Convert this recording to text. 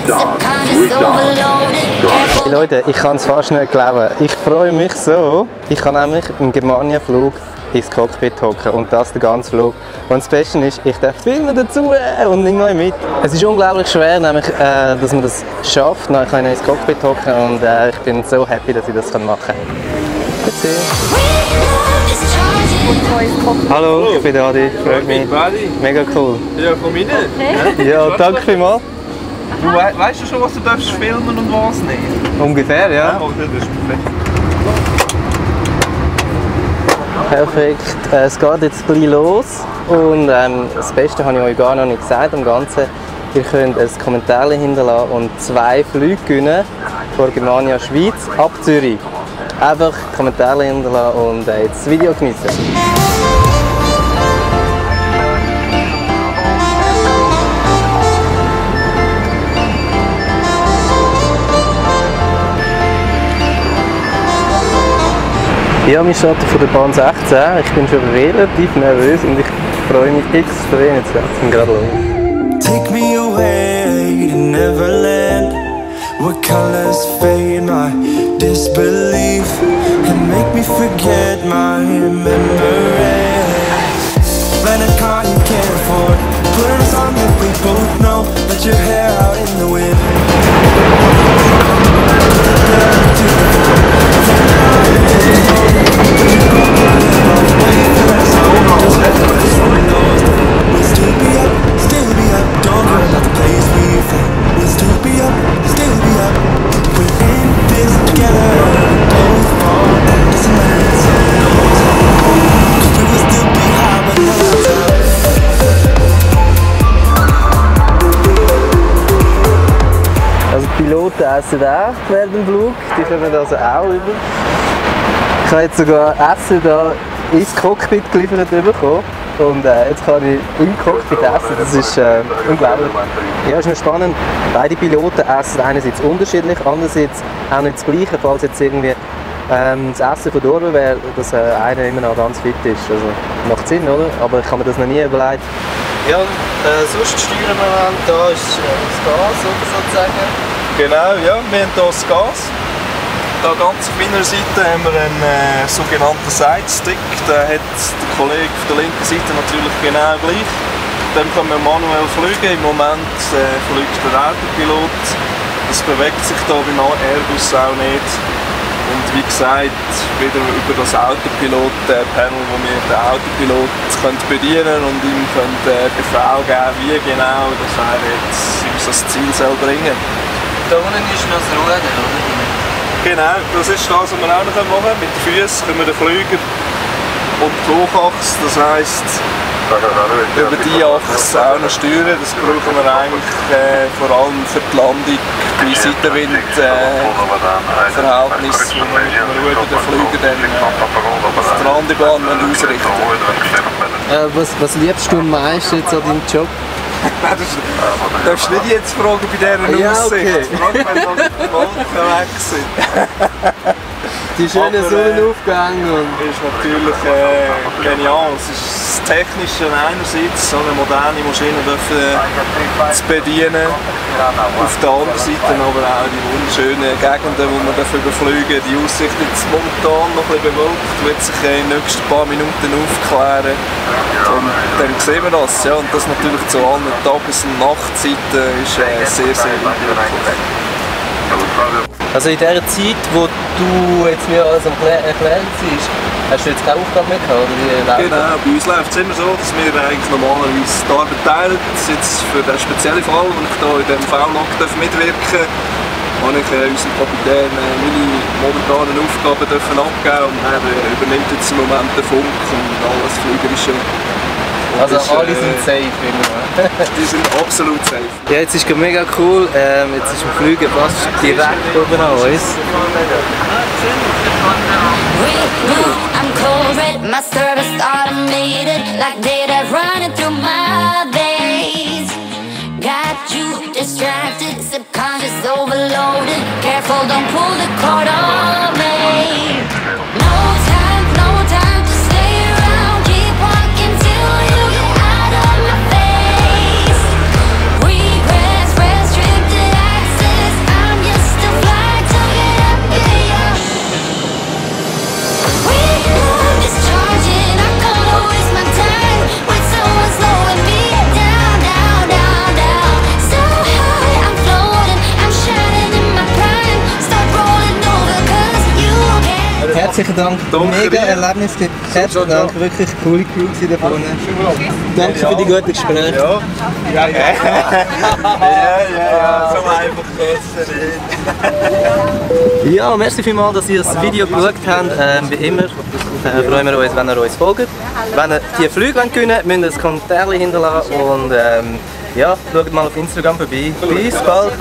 Hey Leute, ich kann es fast nicht glauben. Ich freue mich so. Ich kann nämlich im Germania-Flug ins Cockpit hocken und das den ganzen Flug. Und das Beste ist, ich darf filmen dazu und nehme euch mit. Es ist unglaublich schwer, nämlich, dass man das schafft. Ich kann ins Cockpit hocken und ich bin so happy, dass ich das machen kann. Bitte. Hallo, ich bin Adi, freut mich. Mega cool. Ja, komm rein. Ja, danke vielmals. Du weißt du schon, was du darfst filmen und was nicht? Ungefähr, ja. Ja, das ist perfekt. Perfekt. Es geht jetzt gleich los und das Beste habe ich euch gar noch nicht gesagt am Ganzen. Ihr könnt ein Kommentar hinterlassen und 2 Flüge gewinnen von Germania Schweiz ab Zürich. Einfach Kommentare hinterlassen und jetzt das Video genießen. Ja, wir starten von der Bahn 16. Ich bin schon relativ nervös und ich freue mich extrem. Jetzt geht es gerade los. Take me away to Neverland, where colors fade my disbelief and make me forget my memories. Rent a car you can't afford, put on a song that we both know, let your hair out in the wind. We'll still be up, don't care about the place we from. We'll still be up, we're in this together. Both fall down to some answers. 'Cause we will still be high when the lights out. Also die Piloten essen auch während dem Flug, die kommen also auch rüber. Ich habe jetzt sogar Essen da ins Cockpit geliefert bekommen und jetzt kann ich im Cockpit essen, das ist unglaublich. Ja, ist noch spannend, beide Piloten essen einerseits unterschiedlich, andererseits auch nicht das Gleiche, falls jetzt irgendwie das Essen von Dorben wäre, dass einer immer noch ganz fit ist. Also macht Sinn, oder? Aber ich habe mir das noch nie überlegt. Ja, sonst steuern wir da ist das Gas sozusagen. Genau, ja, wir haben hier das Gas. Da ganz auf meiner Seite haben wir einen sogenannten Side-Stick. Den hat der Kollege auf der linken Seite natürlich genau gleich. Dann können wir manuell fliegen. Im Moment fliegt der Autopilot. Das bewegt sich hier beim Airbus auch nicht. Und wie gesagt, wieder über das Autopilot-Panel, wo wir den Autopilot bedienen und ihm Befehl geben, wie genau dass er jetzt uns das Ziel soll bringen soll. Da unten ist noch das Ruder, oder? Genau, das ist das, was wir auch noch machen können. Mit den Füßen können wir den Flüger und die Hochachse, das heisst über die Achse auch noch steuern. Das brauchen wir eigentlich vor allem für die Landung bei Seitenwind-Verhältnis, wo wir den Flüger dann auf die Landebahn ausrichten. Was liebst du am meisten jetzt an deinem Job? Du darfst nicht jetzt fragen bei dieser Aussicht. Frag, wenn die Wolken weg sind. Die schönen Sonnenaufgänge. Ist natürlich genial. Es ist das Technische einerseits, so eine moderne Maschine zu bedienen. Auf der anderen Seite aber auch die wunderschönen Gegenden, die man überfliegen. Die Aussicht jetzt momentan noch ein bisschen bewölkt, wird sich in den nächsten paar Minuten aufklären. Und dann sehen wir das. Ja, und das natürlich zu allen Tages- und Nachtzeiten ist sehr, sehr eindrücklich. Also in der Zeit, wo du jetzt mir alles erklären siehst, hast du jetzt keine Aufgabe mehr gehabt, oder wie läuft das? Genau, bei uns läuft es immer so, dass wir eigentlich normalerweise die Arbeit teilen. Jetzt für den speziellen Fall, wo ich hier in diesem V-Log mitwirken darf, habe ich unserem Kapitän meine momentanen Aufgaben abgeben und er übernimmt jetzt im Moment den Funk und alles Flügerische. Also alle sind safe immer. Die sind absolut safe. Ja, jetzt ist es mega cool. Jetzt ist ein Flüger fast direkt oben an uns. I'm cold red, my service automated, like data running through my veins. Got you distracted, subconscious overloaded. Careful, don't pull the cord on me. No time to stay around. Keep walking till you get out of my face. Regrets, restricted access. Herzlichen Dank. Danke Mega dir. Erlebnis. Herzlichen Dank. Wirklich coole Crew da vorne. Danke für die guten Gespräche. Ja. Ja, so einfach geht's nicht. Ja, merci vielmals, dass ihr das Video geschaut habt. Wie immer freuen wir uns, wenn ihr uns folgt. Wenn ihr die Flüge gewinnen wollt, müsst ihr ein Kommentar hinterlassen und ja, schaut mal auf Instagram vorbei. Bis bald!